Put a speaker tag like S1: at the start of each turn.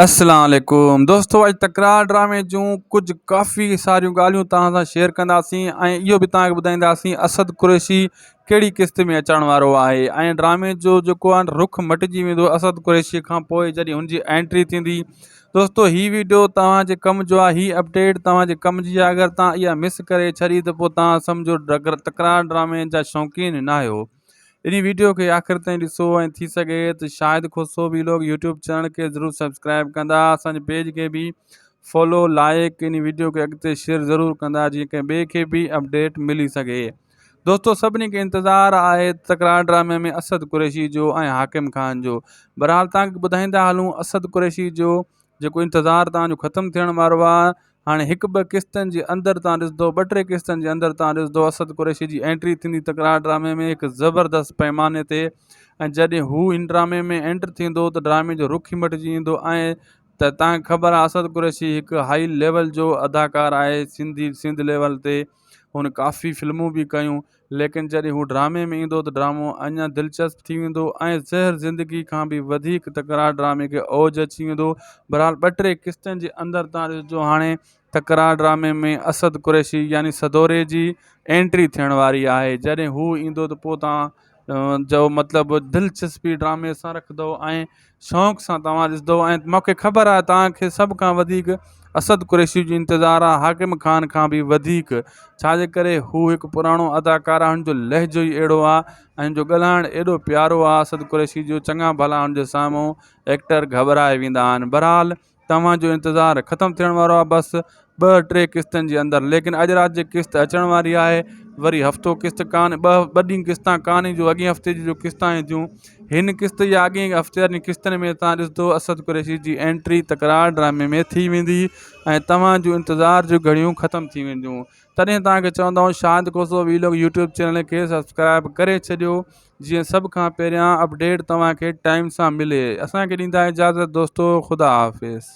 S1: اسلام عليڪم دوستو اڄ تڪرار ڊرامي جون ڪجهه ڪافي ساريون ڳالهيون توهان سان شيئر ڪنداسين ۽ اهو به توهان کي ٻڌائينداسين اسد قريشي ڪهڙي قسط ۾ اچڻ وارو آهي ۽ ڊرامي جو جيڪو آهي رخ مٽجي ويندو اسد قريشي کان پوء جڏهن هن جي انٽري ٿيندي دوستو هي ويڊيو توهان جي ڪم جو آهي هي اپڊيٽ توهان جي ڪم جي آهي اگر توهان اها مس ڪري ڇڏي ته پوء توهان سمجهو تڪرار ڊرامي جا شوقين ناهيو انهي ويڊيو کي آخر تائين ڏسو ۽ ٿي سگهي ته Shahid Khoso vlog YouTube channel کي ضرور سبسڪرائب ڪندا اسان جي پيج کي به فالو لائڪ انهي ويڊيو کي اڳتي شيئر ضرور ڪندا جيئن ڪنهن ٻئي کي به اپڊيٽ ملي سگهي دوستو سڀني کي انتظار آهي تڪرار ڊرامي ۾ اسد قريشي جو ۽ حاڪم خان جو بهرحال تان کي ٻڌائيندا هلون اسد قريشي جو جيڪو انتظار تان جو ختم ٿيڻ وارو آهي هاڻي هڪ ٻه قسطن جي اندر تان ڏسندو ٻه ٽي قسطن جي اندر تان ڏسندو اسد قريشي جي انٽري ٿيندي تڪرار ڊرامي ۾ هڪ زبردست پيماني تي ۽ جڏهن هو ان ڊرامي ۾ انٽر ٿيندو ته ڊرامي جو رخ ئي مٽجي ويندو ۽ ته تان خبر آهي اسد قريشي هڪ هائي ليول جو اداڪار آهي سنڌي سنڌ ليول تي هن ڪافي فلمون به ڪيون ليڪن جڏهن هو ڊرامي ۾ ايندو ته ڊرامو اڃا دلچسپ ٿي ويندو ۽ زهر زندگي کان به وڌيڪ تڪرار ڊرامي کي اوج اچي ويندو بهرحال ٻه ٽي قسطن جي اندر تان ڏسجو هاڻي تڪرار ڊرامي ۾ اسد قريشي يعني سدوري جي انٽري ٿيڻ واري آهي جڏهن هو ايندو ته پوء تان جو مطلب دلچسپي ڊرامي سان رکندو ۽ شوق سان توهان ڏسندو ۽ مونکي خبر آهي توهان کي سڀ کان وڌيڪ اسد قريشي جو انتظار آهي حاڪم خان کان به وڌيڪ ڇاجي ڪري هو هڪ پراڻو اداڪار آهي هن جو لهجو ئي اهڙو آهي ۽ هن جو ڳالهائڻ ايڏو پيارو آهي اسد قريشي جو چڱا ڀلا هن جي سامهون ايڪٽر گهٻرائي ويندا آهن بهرحال توهان جو انتظار ختم ٿيڻ وارو آهي بس ٻه ٽي قسطن جي اندر ليڪن اڄ رات جي قسط اچڻ واري آهي وري هفتو قسط ڪان ٻه ٻه ڏينهن قسطا ڪان جو اڳين هفتي جون جو قسطا اينديون هن قسط يا اڳين هفتي وارين قسطن ۾ تان ڏسندو اسد قريشي جي انٽري تڪرار ڊرامي ۾ ٿي ويندي ۽ توهان جون انتظار جون گهڙيون ختم ٿي وينديون تڏهن توهان کي چوندا آهيون Shahid Khoso vlog YouTube channel کي سبسڪرائب ڪري ڇڏيو جيئن سڀ کان پهريان اپڊيٽ توهان کي ٽائيم سان ملي اسان کي ڏيندا اجازت دوستو خدا حافظ.